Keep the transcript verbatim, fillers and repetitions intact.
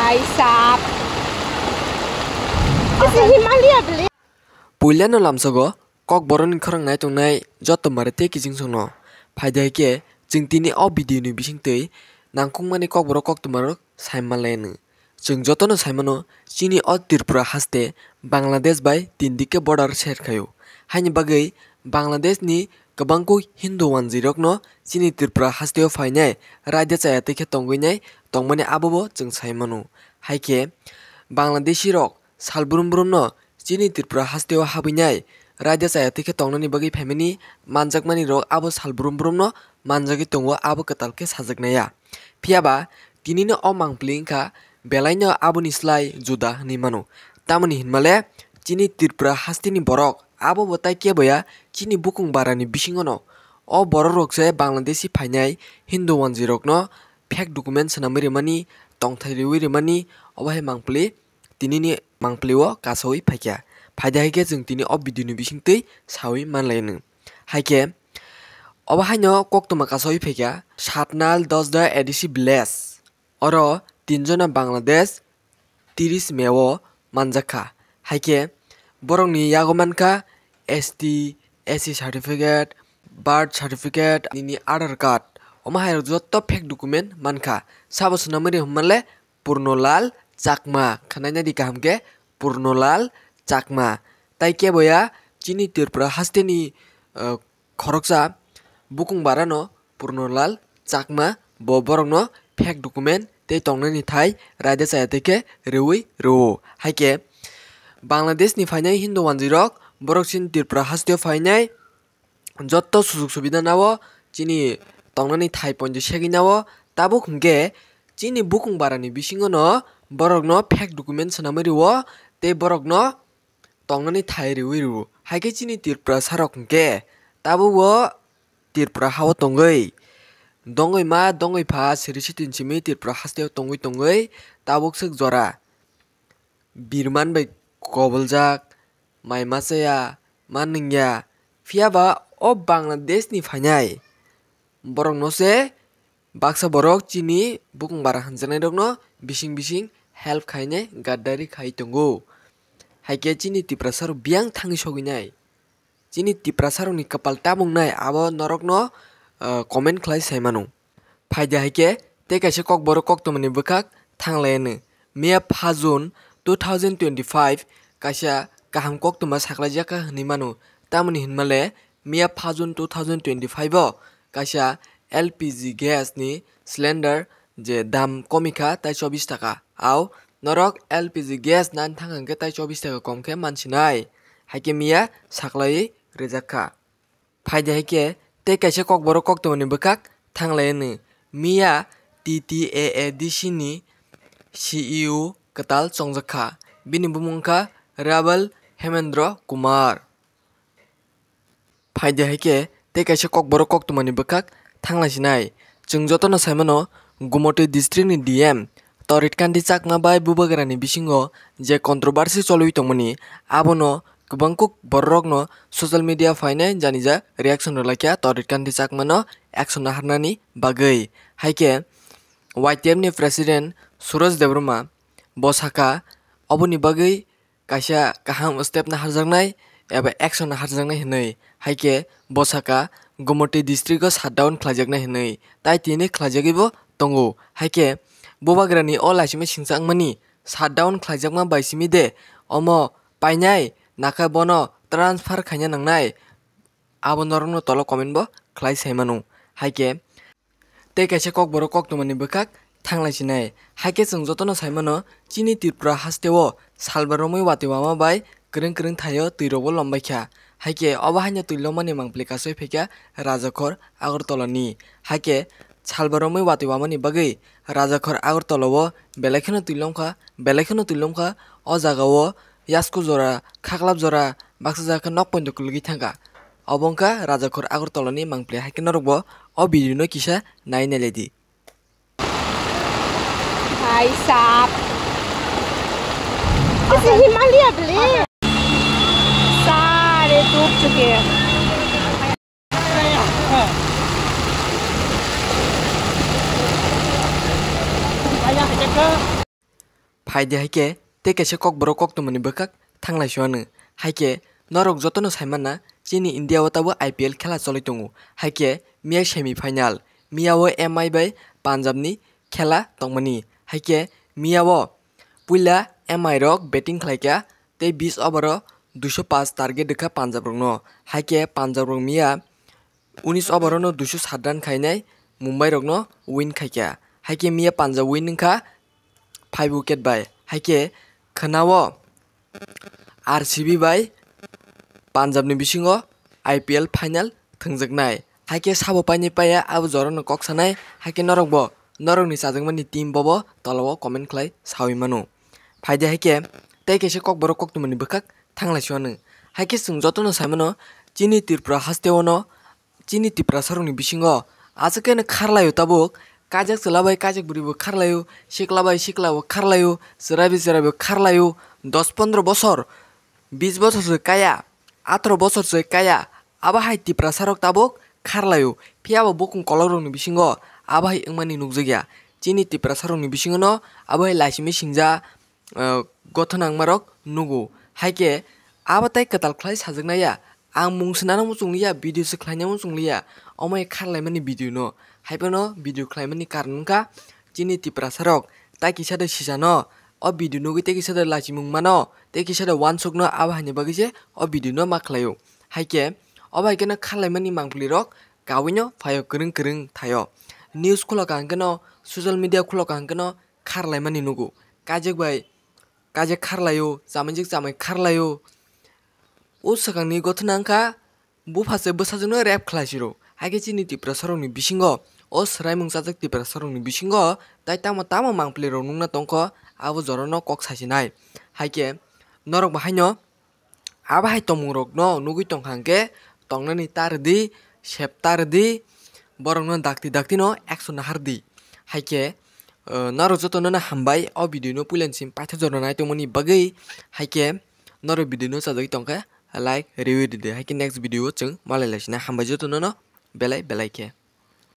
Bhai sahab. This is Himalaya village. Puilano lamsogo Kokborokni khorang nai tongnai joto mare tei kiching songno. Phaidi hai khe chwng tini o video ni bisingtwi nangkukmani Kokborok koktwmarok sai manlaino. Chwng jotono sai mano chini o Tripura haste Bangladesh bai tin dike border share khaio. Haini bagwi Bangladesh ni kwbangkuk Hindu wanjwirokno chini Tripura hasteo phainai raida chaya twi khe tongwinai tongmani abobo chwng sai mano. Hai khe Bangladeshi rok sal brum brumno chini Tripura hasteo habwinai raida chaya twi khe tongnani bagwi phaimani manjakmani rok abo sal brum brumno manjagwi tongo, abo kwtal khe sajaknaiya. Phiyaba tinino o mangpili wngkha belaino aboni slai juda hwnwi mano. Tamoni hinmale chini Tripura hasteni borok abobo tai keboya chini bukung barani bisingono. O borok rok se Bangladeshi phainai Hindu wanjwirokno fake document swnamwi rwmani, tongthai riwi rwmani, obo hai mangpili tinini mangpili o kasawi phaikha. Phaidi hai khe chwng tini o video ni bisingtwi sawi manlaino. Hai khe obo haino koktwma kasawi phaikha Satnal Dosda A D C village. Oro tinjona Bangladesh tiris May o manjakha. Hai khe borokni yago mankha S T, S C certificate, birth certificate, nini Aadhaar card. Omo hai rok jotto fake document mankha. Sabo swnamwi rw hwnmale Purnolal Chakma, khwnaina di kaham khe, Purnolal Chakma. Tai keboya chini Tripura hasteni, eh, khoroksa bukung barano Purnolal Chakma, bo borokno fake document tei tongnani thai raida chaya twi khe rwui rwo. Hai khe Bangladesh ni phainai Hindu wanjwirok borok chini Tripura hasteo phainai, jotto sujug subida nao chini tongnani thai ponjo segwi nao, tabuk hwnkhe chini bukung barani bisingono borokno fake document swnamwi rwo tei borokno tongnani thai riwi rwo. Hai khe chini Tripura sarok hwnkhe tabuk o Tripura hao tongwi dongwi ma dongwi pha siri sitin simi Tripura hasteo tongwi tongwi tabuk swk jora birman bai koboljak, mai machaya, ma nungya. Phiyaba o Bangladesh ni phainai borokno se baksa borok chini bukung bara hwnjaknairokno bising bising help khainai gaddari khai tongo. Hai khe chini Tiprasa rok biyang thangwi sogwinai. Chini Tiprasa rokni kwpal tabuk nai abo norokno, ah, comment khlai sai mano. Phaidi hai khe tei kaisa kokborok koktwmani bwkhak thanglai anw. Miya pha June two thousand twenty-five kaisa kaham koktwma saklaijak kha hwnwi mano. Tamoni hinmale miya pha June two thousand twenty-five o kaisa L P G gas ni cylinder je dam komikha tai chobbish taka. Au norok L P G gas nani thang hwnkhe tai chobbish taka kom khe mansinai. Hai khe miya saklaiwi rijak kha. Phaidi hai khe tei kaisa kokborok koktwmani bwkhak thanglai anw. Miya T T A A D C ni C E O kwtal chongjak kha. Bini bumung wngkha Rabal Hemendra Kumar. Phaidi hai khe tei kaisa kokborok koktwmani bwkhak thanglai sinai. Chwng jotono sai mano, Gumoti district ni D M Torit Kanti Chakma bai bubagrani bisingo je controversy cholwi tongmani, abono kwbangkuk bororokno social media phainai janija reaction rwlaikha Torit Kanti Chakmano action naharnani bagwi. Hai khe Y T F ni president Suraj Debbarma bo sakha, oboni bagwi kaisa kaham step naharjaknai eba action naharjaknai hinwi. Hai khe bo sakha Gumoti district o shutdown khlaijaknai hinwi, tai tini khlaijagwibo tongo. Hai khe bubagrani o laisima singchakmani shutdown khlaijakma bai simi de omo painai, nakha bono transfer khaina nangnai, abo norokno tolo comment bo khlai sai mano. Hai khe tei kaisa kokborok koktwmani bwkhak thanglai sinai. Hai khe chwng jotono sai mano, chini Tripura hasteo salba romwi watwi wama bai kwrwng kwrwng thaio twirokbo lombai kha. Hai khe obo haino twi lomani mangpili kasawi phaikha Rajakhor Agartala ni. Hai khe salba romwi watwi wamani bagwi Rajakhor Agartala o belai kheno twi lomkha, belai kheno twi lomkha. O jaga o yasku jora, khaklap jora, baksa jaga khe nok poito kwlwgwi thangkha. Obo wngkha Rajakhor Agartala ni mangpili, hai khe norokbo o video no kisa nai nailai di. Bhai sahab, this is Himalaya village. सारे डूब चुके हैं। Phaidi hai khe tei kaisa kokborok koktwmani bwkhak thanglai suanw. Hai khe norok jotono saimanna chini India o tabuk I P L khela choli tongo. Hai khe miya semi final, miya o M I bai Punjab ni khela tongmani. Hai khe miya o puila M I rok batting khlaikha tei bis over o duiso paanch target rwkha Punjab rokno. Hai khe Punjab rok miya unis over o no duiso sat run khainai Mumbai rokno win khaikha. Hai khe miya Punjab win wngkha five wicket bai. Hai khe khwnao R C B bai Punjab ni bisingo I P L final thwngjaknai. Hai khe sabo painai paiya abo jorano kok sanai. Hai khe norokbo norokni chajakmani team bobo tolao comment khlai saui mano. Phaidi hai khe tei kaisa kokborok koktwmani bwkhak thanglai suanw. Hai khe chwng jotono saimano chini Tripura hasteo no chini Tiprasarokni bisingo aswk khe no kharlaio tabuk, kaijak chwla bai kaijak bwrwi bo kharlaio, sikla bai sikla bo kharlaio, chwrai bai chwrai bo kharlaio, dos pondro bosor, bis bosor se kaya, atro bosor se kaya, abo hai Tiprasarok tabuk kharlaio. Phiya bo bukung kolokrokni bisingo abo hai wngmani nukjakya. Chini Tiprasarokni bisingo no abo hai laisimi singja, ah, gothona wngmarok nugo. Hai khe abo tei kwtal khlai sajaknai ya. Ang mung swnano muchung liya, video se khlaina muchung liya. Omo hai kharlaimani video no. Hai phano video khlaimani karon wngkha chini Tiprasarok tai kisa de sisano, o video nugwi tei kisa de lachimung mano, tei kisa de wansukno, abo haini bagwi se o video no ma khlaio. Hai khe obo hai kheno kharlaimani mangpili rok kawino phaio kwrwng kwrwng thaio. News khuloka hwnkhe no, social media khuloka hwnkhe no kharlaimani nugo. Kaijak bai kaijak kharlaio, chamaijak chamai kharlaio. O swkangni gothona wngkha bupha se bwsajwkno rape khlai siro. Hai khe chini Tiprasarokni bisingo, o swraimung chajak Tiprasarokni bisingo tai tamo tamo mangpili rok nukna tongkho, abo jorano kok sasinai. Hai khe norok bo haino abo hai tongmung rokno nugwi tongkha hwnkhe tongnani ta rwdi, sep ta rwdi, borokno dakti dakti no action nahardi. Hai khe, uh, norok jotono no hambai o video no puila ni simi paithago jorno naitongmani bagwi. Hai khe norok video no chajagwi tongkha like riwi rwdi. Hai khe next video o chwng malai laisina, hambai jotono no belai belai khe.